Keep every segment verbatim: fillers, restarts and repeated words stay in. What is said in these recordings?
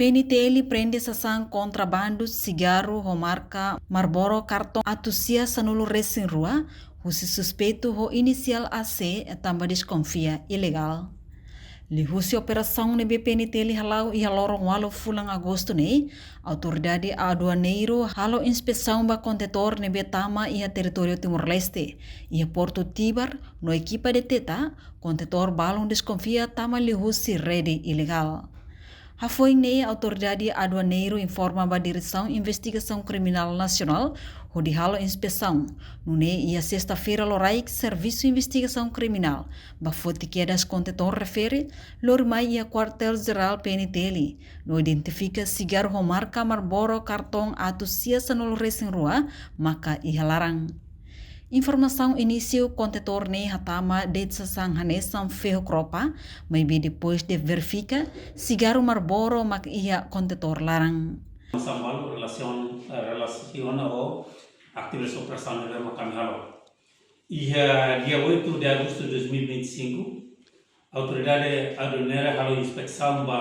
PNTL prende sasán kontrabandu sigarru ho marka Marlboro karton atus sia sanulu resin rua, husi suspeitu ho inisiál A C tanba deskonfia ilegál. Liuhusi operasaun ne'ebé PNTL hala'o iha loron ualu fulan Agostu ne'e, autoridade aduaneiru halo inspesaun ba kontentór ne'ebé tama iha territóriu Timor-Leste, iha Portu Tibar, no ekipa deteta kontentór balun deskonfia tama liuhusi rede ilegál. Hafoin ne'e, autoridade aduaneiru informa ba Diresaun Investigasaun Kriminál Nasionál hodi halo inspesaun. Nune'e, iha sesta-feira loraik, Servisu Investigasaun Kriminál bá foti kedas kontentór refere, lori mai iha Kuartél Jerál PNTL, no identifika sigarru ho marka Marlboro karton atus sia sanulu resin rua maka iha laran. Informasaun inísiu, kontentór ne'e hatama de'it sasán hanesan ferro cropa, maibé depois de verifika, sigarru Marlboro mak iha kontentór laran. Informasaun balu relasiona, eh, relasiona ho atividade operasaun ne'ebé mak ami halo. Iha dia oito de agosto de dois mil e vinte e cinco, autoridade aduaneiru halo inspesaun ba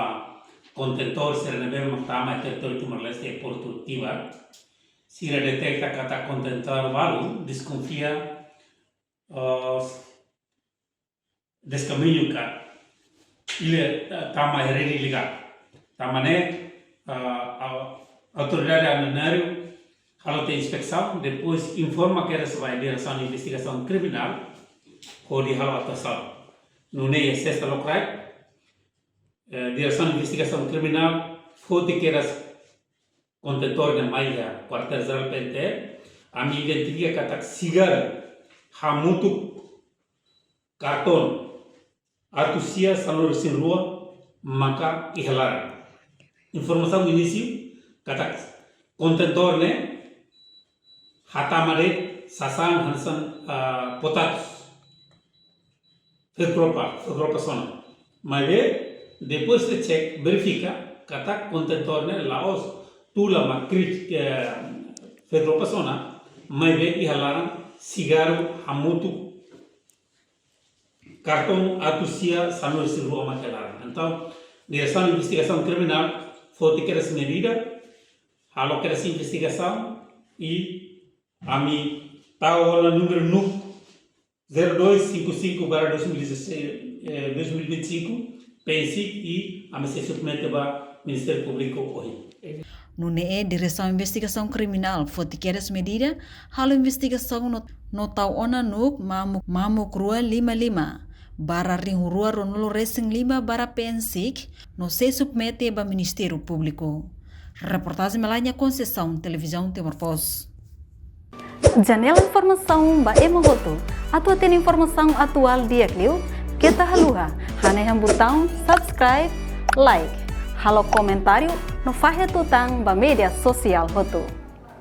kontentór sira ne'ebé mak tama iha territóriu Timor-Leste iha Portu Tibar. Sira deteta katak kontentór balu deskonfia, eh, deskamiñu ka iha, eh, tama iha rede ilegál. Tanba ne'e, eh, au-, autoridade aduaneiru halo tiha inspesaun, depois informa kedas ba Diresaun Investigasaun Kriminál hodi halo atuasaun. Nune'e iha sesta lokraik, eh, Diresaun Investigasaun Kriminál foti kedas kontentór ne'e mai iha Kuartél Jerál PNTL, ami identifika katak sigarru hamutuk karton atus sia sanulu resin rua maka iha laran. Informasaun inísiu katak kontentór ne'e hatama de'it sasán hanesan, ah, potatus, ferro cropa, ferro cropa sona. Maibé, depois de cek, verifika katak kontentór ne'e la'ós tula mak krit, eh, ferro cropa sona, maibé iha laran sigarru hamutuk karton atus sia sanulu resin rua mak iha laran. Entaun, Diresaun Investigasaun Kriminál foti kedas medida, halo kedas investigasaun i ami tau ona númeru NUC zero dois cinco cinco barra dois mil e dezasseis, eh, dois mil e vinte e cinco, PNSIC, i ami sei submete ba Ministériu Públiku ohin. Nune'e Diresaun Investigasaun Kriminál foti kedas medida, halo investigasaun no, no tau ona NUC mamuk, mamuk rua lima lima barra rihun rua ruanulu resin lima barra PNSIC, no sei submete ba Ministériu Públiku. Reportajen Melania Conceição, Televizaun Timor Post. Janela informasaun ba ema hotu. Atu hatene informasaun atuál di'ak liu, keta haluha hanehan butaun subscribe, like, halo komentáriu no fahe tutan ba média sosiál hotu.